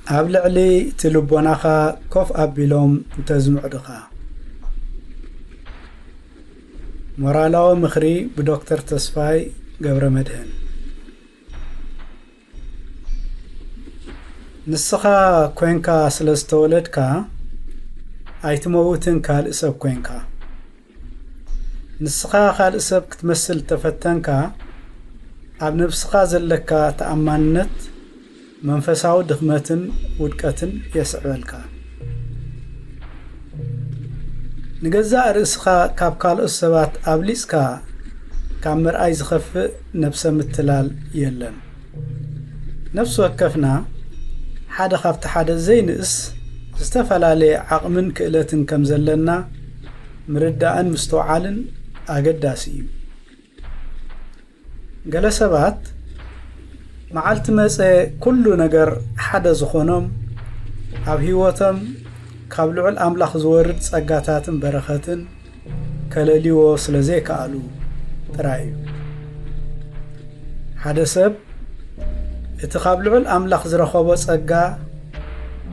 ኣብ ልዕሊ እቲ ልቦናኻ ኮፍ ኣቢሎም እንተዝምዕዱኻ። ሞራላዊ ምኽሪ ብዶክተር ተስፋይ ገብረ መድህን። ንስኻ ኮንካ ስለ ዝተወለድካ ኣይትመውትን፣ ካልእ ሰብ ኮንካ። ንስኻ ካልእ ሰብ ክትመስል ተፈተንካ፣ ኣብ ነብስኻ ዘለካ ተኣማንነት መንፈሳዊ ድኽመትን ውድቀትን የስዕበልካ። ንገዛእ ርእስኻ ካብ ካልኦት ሰባት ኣብሊጽካ ካብ ምርኣይ ዝኸፍእ ነብሰ ምትላል የለን። ነፍሲ ወከፍና ሓደ ካብቲ ሓደ ዘይንእስ ዝተፈላለየ ዓቕምን ክእለትን ከም ዘለና ምርዳእን ምስትውዓልን ኣገዳሲ እዩ። ገለ ሰባት መዓልቲ መጸ ኩሉ ነገር ሓደ ዝኾኖም፣ ኣብ ህይወቶም ካብ ልዑል ኣምላኽ ዝወርድ ጸጋታትን በረኸትን ከለልይዎ ስለ ዘይከኣሉ ጥራይ እዩ። ሓደ ሰብ እቲ ካብ ልዑል ኣምላኽ ዝረኸቦ ጸጋ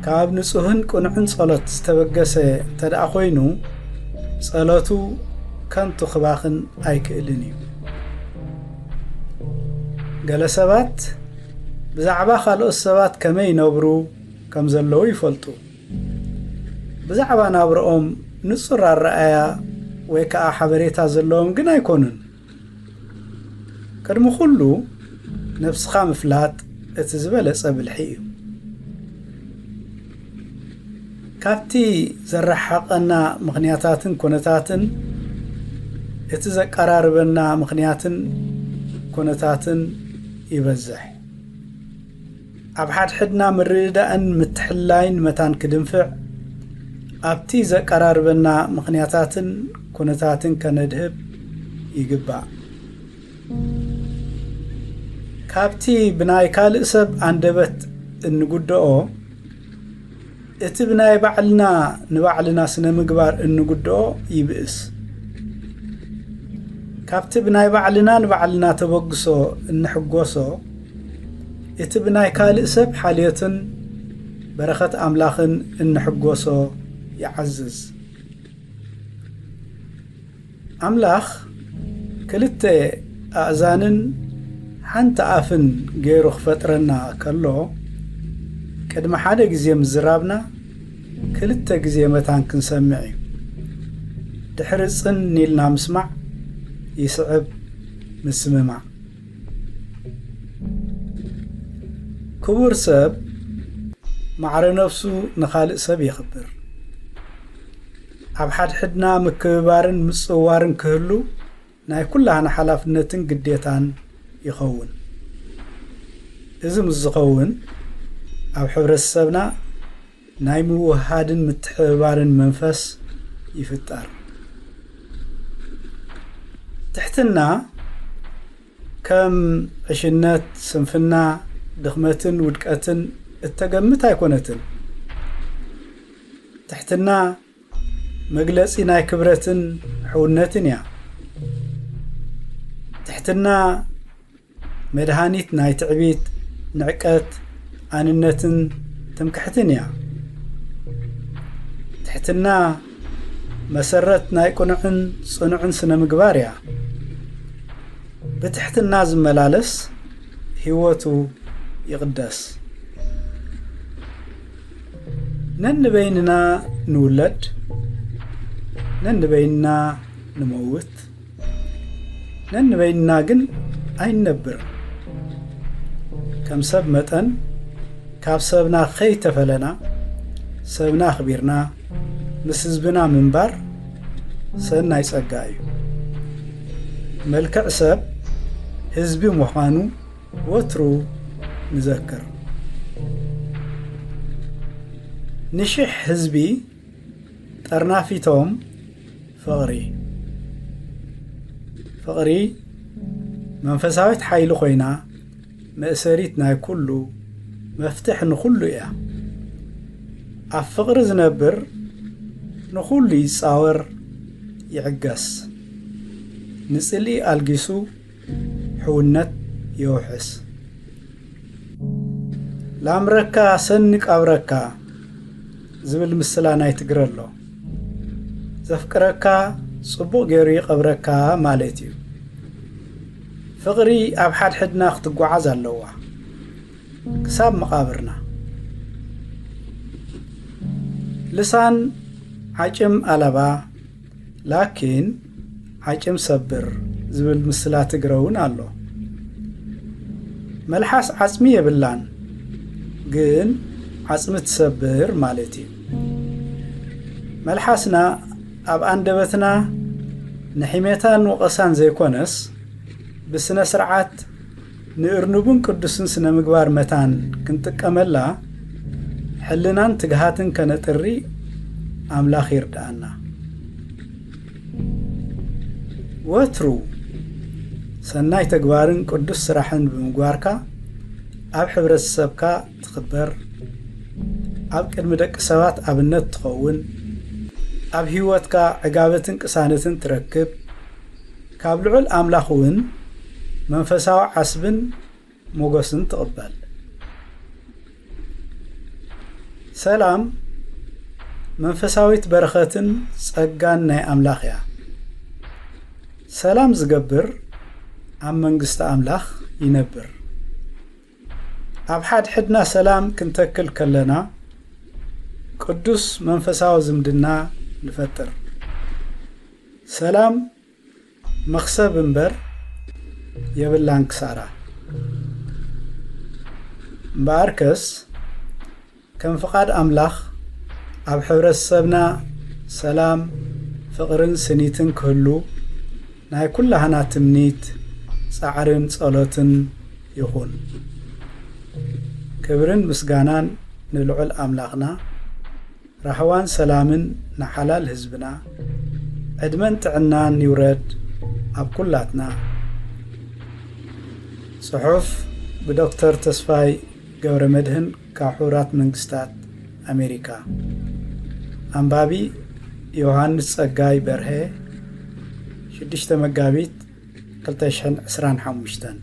ካብ ንጹህን ቅኑዕን ጸሎት ዝተበገሰ እንተ ደኣ ኾይኑ፣ ጸሎቱ ከንቱ ክባኽን ኣይክእልን እዩ። ገለ ሰባት ብዛዕባ ካልኦት ሰባት ከመይ ይነብሩ ከም ዘለዉ ይፈልጡ። ብዛዕባ ናብርኦም ንጹር ኣረኣእያ ወይ ከኣ ሓበሬታ ዘለዎም ግን ኣይኮኑን። ቅድሚ ኩሉ ነብስኻ ምፍላጥ እቲ ዝበለጸ ብልሒ እዩ። ካብቲ ዘረሓቐና ምኽንያታትን ኩነታትን እቲ ዘቀራርበና ምኽንያትን ኩነታትን ይበዝሕ። ኣብ ሓድሕድና ምርድዳእን ምትሕልላይን መታን ክድንፍዕ፣ ኣብቲ ዘቀራርበና ምኽንያታትን ኩነታትን ከነድህብ ይግባእ። ካብቲ ብናይ ካልእ ሰብ ኣንደበት እንጉድኦ፣ እቲ ብናይ ባዕልና ንባዕልና ስነ ምግባር እንጉድኦ ይብእስ። ካብቲ ብናይ ባዕልና ንባዕልና ተበግሶ እንሕጎሶ፣ እቲ ብናይ ካልእ ሰብ ሓልዮትን በረኸት ኣምላኽን እንሕጎሶ ይዓዝዝ። ኣምላኽ ክልተ ኣእዛንን ሓንቲ ኣፍን ገይሩ ክፈጥረና ከሎ፣ ቅድሚ ሓደ ግዜ ምዝራብና ክልተ ግዜ መታን ክንሰምዕ እዩ። ድሕሪ ጽን ኢልና ምስማዕ ይስዕብ ምስምማዕ። ክቡር ሰብ ማዕረ ነፍሱ ንኻልእ ሰብ የኽብር። ኣብ ሓድሕድና ምክብባርን ምጽውዋርን ክህሉ ናይ ኩላህና ሓላፍነትን ግዴታን ይኸውን። እዚ ምስ ዝኸውን፣ ኣብ ሕብረተሰብና ናይ ምውህሃድን ምትሕብባርን መንፈስ ይፍጠር። ትሕትና ከም ዕሽነት፣ ስንፍና፣ ድኽመትን ውድቀትን እተገምት ኣይኮነትን። ትሕትና መግለጺ ናይ ክብረትን ሕውነትን እያ። ትሕትና መድሃኒት ናይ ትዕቢት፣ ንዕቀት፣ ኣንነትን ትምክሕትን እያ። ትሕትና መሰረት ናይ ቅኑዕን ጽኑዕን ስነ ምግባር እያ። ብትሕትና ዝመላለስ ህይወቱ ይቕደስ። ነንበይንና ንውለድ፣ ነንበይንና ንመውት፣ ነንበይንና ግን ኣይንነብርን። ከም ሰብ መጠን፣ ካብ ሰብና ከይተፈለና፣ ሰብና ኣኽቢርና፣ ምስ ህዝብና ምንባር ሰናይ ጸጋ እዩ። መልክዕ ሰብ ህዝቢ ምዃኑ ወትሩ ንዘክር። ንሽሕ ህዝቢ ጠርናፊቶም ፍቕሪ። ፍቕሪ መንፈሳዊት ሓይሊ ኮይና፣ መእሰሪት ናይ ኩሉ፣ መፍትሕ ንኹሉ እያ። ኣብ ፍቕሪ ዝነብር ንኹሉ ይጻወር፣ ይዕገስ። ንጽልኢ ኣልጊሱ ሕውነት የውሕስ። ላምረካ ሰኒ ቃብረካ ዝብል ምስላ ናይ ትግረ ኣሎ። ዘፍቅረካ ጽቡቕ ገይሩ ይቐብረካ ማለት እዩ። ፍቕሪ ኣብ ሓድሕድና ክትጓዓዝ ኣለዋ፣ ክሳብ መቓብርና። ልሳን ዓጭም ኣለባ፣ ላኪን ዓጭም ሰብር ዝብል ምስላ ትግረ እውን ኣሎ። መልሓስ ዓጽሚ የብላን፣ ግን ዓጽሚ ትሰብር ማለት እዩ። መልሓስና ኣብ ኣንደበትና ንሒሜታን ወቐሳን ዘይኮነስ፣ ብስነ ስርዓት ንእርኑብን ቅዱስን ስነ ምግባር መታን ክንጥቀመላ፣ ሕልናን ትግሃትን ከነጥሪ ኣምላኽ ይርድኣና። ወትሩ ሰናይ ተግባርን ቅዱስ ስራሕን ብምግባርካ፣ ኣብ ሕብረተሰብካ ትኽበር፣ ኣብ ቅድሚ ደቂ ሰባት ኣብነት ትኸውን፣ ኣብ ህይወትካ ዕጋበትን ቅሳነትን ትረክብ፣ ካብ ልዑል ኣምላኽ እውን መንፈሳዊ ዓስብን ሞገስን ትቕበል። ሰላም መንፈሳዊት በረኸትን ጸጋን ናይ ኣምላኽ እያ። ሰላም ዝገብር ኣብ መንግስቲ ኣምላኽ ይነብር። ኣብ ሓድሕድና ሰላም ክንተክል ከለና፣ ቅዱስ መንፈሳዊ ዝምድና ንፈጥር። ሰላም መኽሰብ እምበር የብላን ክሳራ። እምበኣርከስ፣ ከም ፍቓድ ኣምላኽ፣ ኣብ ሕብረተሰብና ሰላም፣ ፍቕርን ስኒትን ክህሉ ናይ ኩላህና ትምኒት፣ ጻዕርን ጸሎትን ይኹን። ክብርን ምስጋናን ንልዑል ኣምላኽና፣ ራህዋን ሰላምን ንሓላል ህዝብና፣ ዕድመን ጥዕናን ይውረድ ኣብ ኩላትና። ጽሑፍ ብዶክተር ተስፋይ ገብረ መድህን ካብ ሕቡራት መንግስታት ኣሜሪካ። ኣንባቢ ዮሃንስ ጸጋይ በርሀ፣ ሽዱሽተ መጋቢት ክልተ ሽሕን ዕስራን ሓሙሽተን።